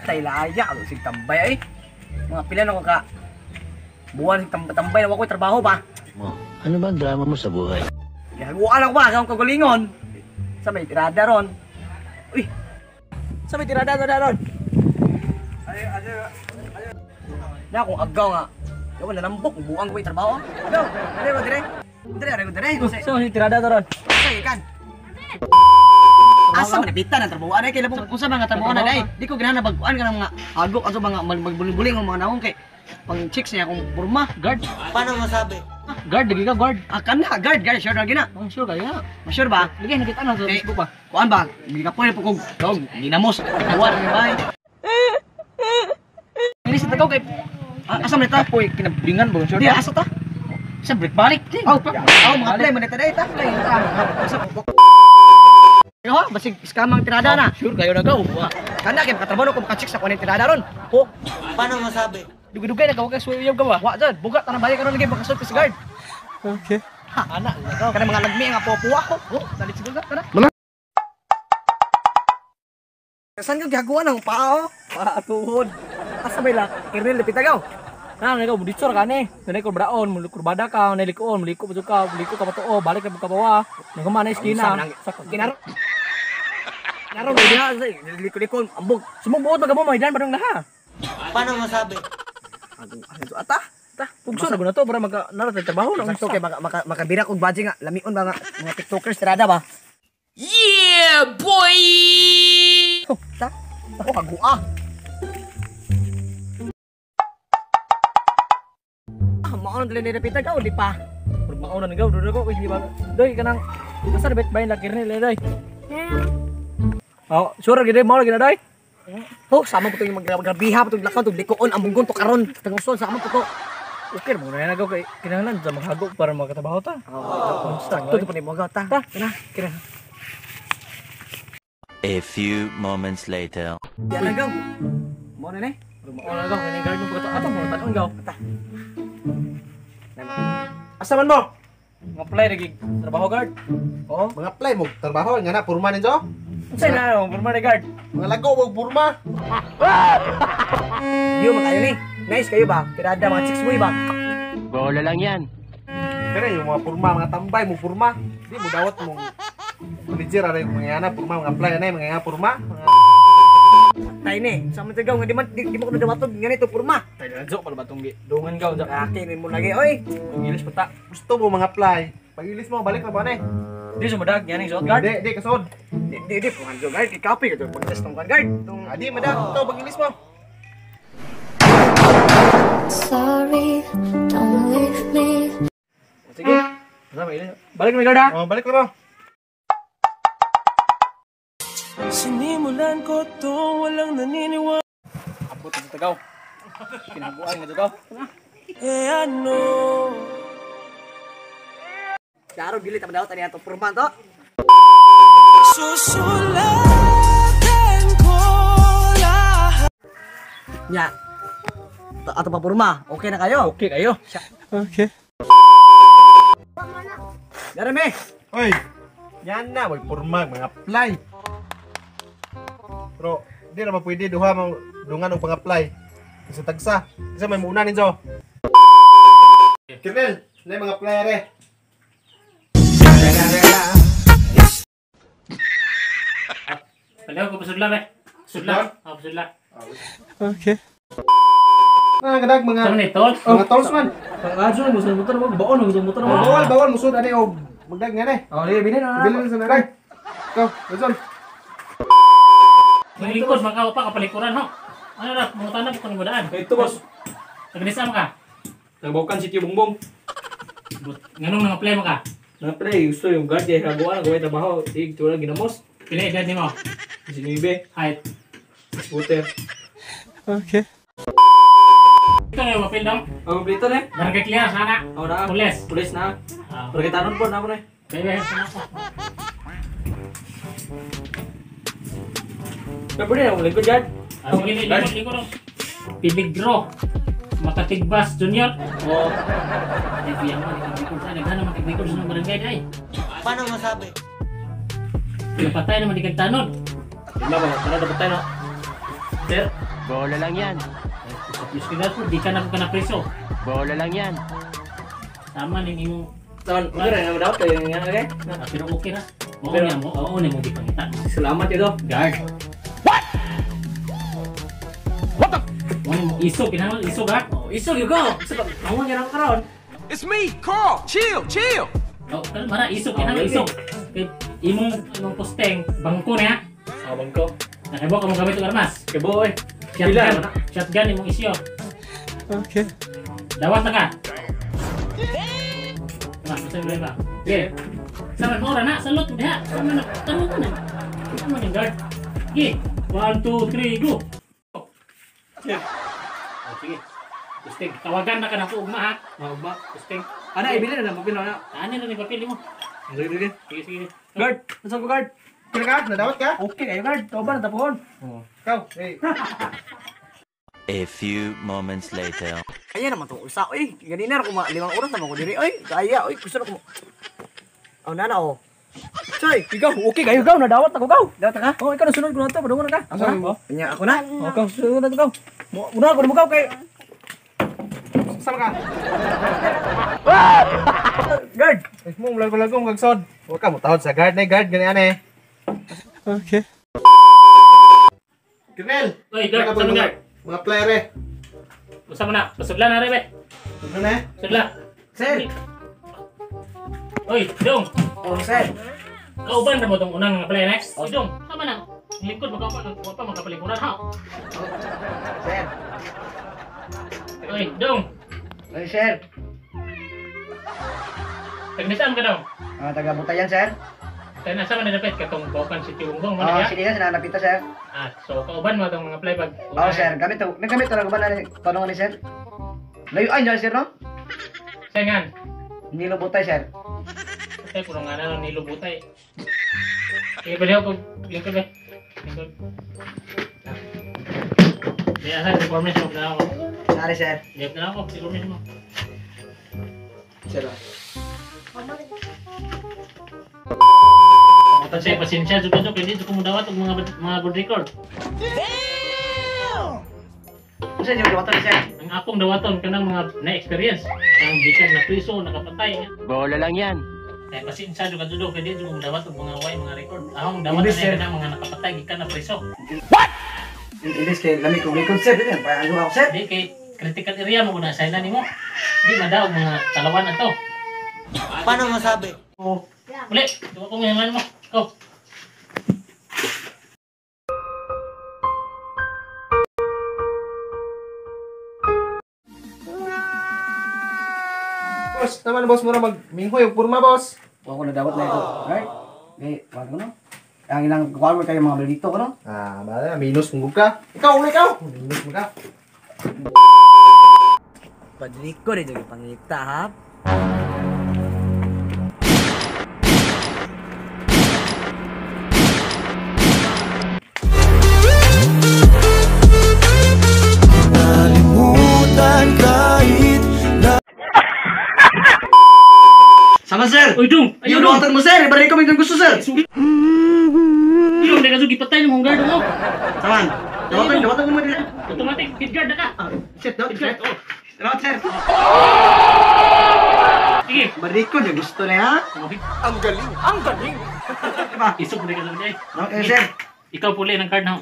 Tay laya sig tambay ay. Mga pila na ko ka buwan sig tambay na wa koy trabaho ba. Mo. Ano ba ang drama mo sa buhay? Gihaguan ako ba akong kagalingon. Sa may tirada ron. Uy. Sa may tirada ron. Ay ay. Na akong agaw nga. Yaw nanambok buang ko trabaho. Agaw, dire ba dire? Dire dire dire. Sa may tirada ron. Sa ikan. Asa man napitan ang trabaho anay kay labong unsa mga trabaho na day. Di ko ganahan bag-uan ka ng mga hagok ato mga magbuling-buling ang mga naong kay pang chicks niya akong porma. Guard. Paano masabi? Guard lagi ka guard. Ah kana guard guard sure na gina. Oh, sure kayo. Sure ba? Lagi nakita na sa Facebook ba. Kuan ba? Gikapoy po kog dog ginamos. Kuan ni bay. Ini sa tagaw kay asa man ta? Poy kinabringan ba sure. Di asa ta? Sa break balik. Oh, oh mga play man ta day ta. Play ta. Asa Yo, basig scam ang tirada na. Sure kayo na gaw. Kana kay makatrabaho ko maka-check sa kuan tirada ron. Oh, paano masabi? Dugay-dugay na ka kay suwayab ka ba? Wa jud, bugat tanang balik karon lagi makasud ka sa guard. Okay. Ha, ana, kana mga lagmi nga puwa ko. Oh, dalit siguro kana. Saan ka gihaguan ang paa? Paa tuhod. Asa may la? Kernel lapit agaw. Na, nagaw buditsor ka ni. Nanay ko braon, mulo kurbada ka, nalikoon, muliko pa ka, muliko ka patuo, balik na ka bawa. Naguma na iskina. Kinaro. Kinaro diha liko-liko ambog. Sumubuot ba ka mo maidan padung laha? Paano masabi? Ato ata. Ta, pugso na guna to para maka nara trabaho na. Sakto kay maka makabira kog budget nga lamion ba nga mga TikTokers tirada ba? Yeah, boy. Oh, ta. Ako kagua. Ah, maon dili ni repita ka di pa. Murag maon na gaw, dudo ko kay ba. Doy kanang asa bet bay la kirnel doy. Oh, sure gid mo lagi na doy. Oh, sama po itong maggrabiha po itong lakaw, itong likoon, ang bunggon to karon, tanguson, sama po to. Okay, mo na nagaw kay kinahanglan sa maghagok para makatrabaho ta. Oh, sakto to pa ni mo ta. Ta, kina. A few moments later. Di na gaw. Mo na ni. Mao na gaw kini guard mo pagkato ato mo tan-on gaw. Ta. Asa man mo? Mga apply lagi trabaho guard. Oh, mga apply mo trabaho nga na purma ninyo. Unsay na mo purma ni guard? Mga lago mo purma. Diyo man kayo ni. Nice kayo ba? Tirada mga chicks mo ba? Bola lang yan. Pero yung mga purma, mga tambay mo purma. Di mo dawat mong manager ara yung mga ana purma, mga apply ana mga purma. Tay ni, sa man tagaw nga di man di mo ko nadawaton nga nito purma. Tay lanzo pa ba tong dungan gaw ja. Ake ni mo lagi oy. English pa ta. Gusto mo mga apply. Pag ilis mo balik na ba ni? Di sumadag yan ang suot guard. Di, di kasod. Di di di puhan guard kay kape ka pag test tong guard. Tong adi madag to pag ilis mo. Sorry, don't leave me. Sige. Balik na guard ha. Oh, balik na mo. Sinimulan ko to, walang naniniwala. Abot sa tagaw. Kinabuan nga tagaw. Eh ano? Klaro dili ta madawat ani ato purma to. Susulatin ko lahat. Nya. Ato pa purma. Okay na kayo? Okay kayo. Okay. Darame. Oy. Yan na, may purma, mga apply. Pero di na ba pwede duha mo dungan og pang-apply. Sa tagsa. Isa may muuna ninyo. Kirnel, na mga apply are. Palaw ko pasudla ba? Pasudla. Oh, pasudla. Okay. Ah, kadag mga Sama ni tolls. Mga tolls man. Pang-adyo mo sa motor mo, baon mo sa motor mo. Bawal, bawal musod ani og magdag nga ni. Oh, di bilin na. Bilin sa naray. Go, Wilson. Maglingkod makaw pa kapalikuran ho. Ano na, mga tanap ko ni daan. Ito boss. Tagnisa mo ka. Tagbawkan si Tio Bongbong. Nganong nang apply mo ka? Nang-apply gusto yung guard kay haguan gaway trabaho, tig wala ginamos. Pila edad nimo? 19. Height. Scooter. Okay. Ito na yung papel dong. Oh, kompleto na. Barangay clear sana. Oh, na. Pulis. Pulis na. Ah. Pero kita po na po na. Bebe. Pero pwede na lingkod guard. Ah, sige, lingkod, lingkod. Piligro. Makatigbas Junior. Oh. Ay, kuya mo, lingkod sa naghan naman lingkod sa barangay day. Paano masabi? Napatay naman di kag tanod. Di ba ba? Tanod patay no. Sir. Bola lang yan. Miskila po, di ka na ka na preso. Bola lang yan. Tama ning imong Saan? Okay na naman dapat kayo nga okay? Pero okay ra. Oo niya mo, oo ni mo gipangita. Salamat ito. Guard. What? What the? Mo isog kinahanglan isog ha. Oh, isog you go. Isog. Ang nga karon. It's me, Carl. Chill, chill. Oh, kalma ra isog kinahanglan isog. Kay imong posteng bangko niya. Ah, bangko. Nakaibo ka mo gamit og armas. Kay boy. Shotgun, shotgun imong isyo. Okay. Dawat na ka. Damn. Masa ba? Okay. Sama mo ra na salot mo diha. Sama na tanong ko na. Sama ni guard. Okay. 1 2 3 go. Yeah. Oh, sige. Pusting, tawagan na ka na ko ugma ha. Ugma. Pusting. Ana ibili na lang papel na. Ani na ni papel mo. Sige, sige. Sige, sige. Guard, nasa ko guard? Kira ka? Nadawat ka? Okay kayo guard. Toba na tapuhon. Oh. Ikaw, hey. A few moments later. Kaya naman tong usa oy. Ganina ra ko mga 5 oras naman ko diri oy. Kaya oy, gusto na ko. Oh, nana oh. Choy, ikaw okay kayo gaw nadawat na ko gaw. Dawat ka? Oh, ikaw nasunod ko na to, padungon na ka. Ako na. Nya ako na. Oh, ikaw sunod na to gaw. Muna ko mo gaw kay Sama ka. Guard. Eh, mo lago-lago kag sod. Wa ka mo tahod sa guard na guard gani ane. Okay. Colonel. Oy, guard, sama guard. Mga player eh. Usa man na, pasudla na re be. Ano na? Pasudla. Sir. Oy, dong. Oh, sir. Kauban ra mo tong unang nga play next. Oy, dong. Sama na. Lingkod magkauban wa pa makapalikuran ha. Sir. Oy, dong. Oy, sir. Tagnisaan ka dong. Ah, taga Butayan, sir. Kaya nasa man na dapat katong Bokan City Unggong man Oh, ya. sige na sinanapita, sir. Ah, so kauban mo tong mga play pag. Oh, sir, gamit to. Naggamit to ba na tanong ni sir? Layo ay sir, no? Sengan. Nilubutay, sir. Tay puno nga na nilubutay. Sige, baliw ko lingkod ba. Lingkod. Di asa information na ako. Sorry, sir. Di na ako information mo. Sir. Matag sa pasensya jud ko kay di jud ko mudawat og mga good record. Damn! Unsa jud dawaton, sir? Ang akong dawaton kanang mga na-experience, ang bisan na priso, nakapatay. Bola lang yan. Kay pasensya jud ka jud kay di jud ko mudawat og mga way mga record. Akong dawat na kanang mga nakapatay gikan na priso. What? Ilis kay lami kong record, sir. Dili pa ako, sir. Di kay critical area mo na sa nimo. Di madaog mga talawan ato. Paano masabi? Oh. Uli, tuwa ko ngayon mo. Go. Boss, naman boss mo na magminghoy og purma boss. Wa ko nadawat na ito. Right? Okay, wag ko no. Ang ilang kuwan mo kayo mga maldito ko no. Ah, bala minus mong ka. Ikaw ulo ikaw. Minus mo ka. Padrik ko rin yung pangita ha. Sama sir. Uy, dong. Ayaw dong. Mo sir, ibalik ko yung gusto sir. Dong, deka jud gipatay nimong guard mo. Saman. Dawatan, dawatan mo dili. Automatic hit guard na ka. Shit, dawat, Hit guard. Oh. Dawat sir. Sige. Balik ko niya gusto na ha. Ang galing, ang galing. Diba? Isog mo deka jud ay. Dawat kayo sir. Ikaw puli ng card na.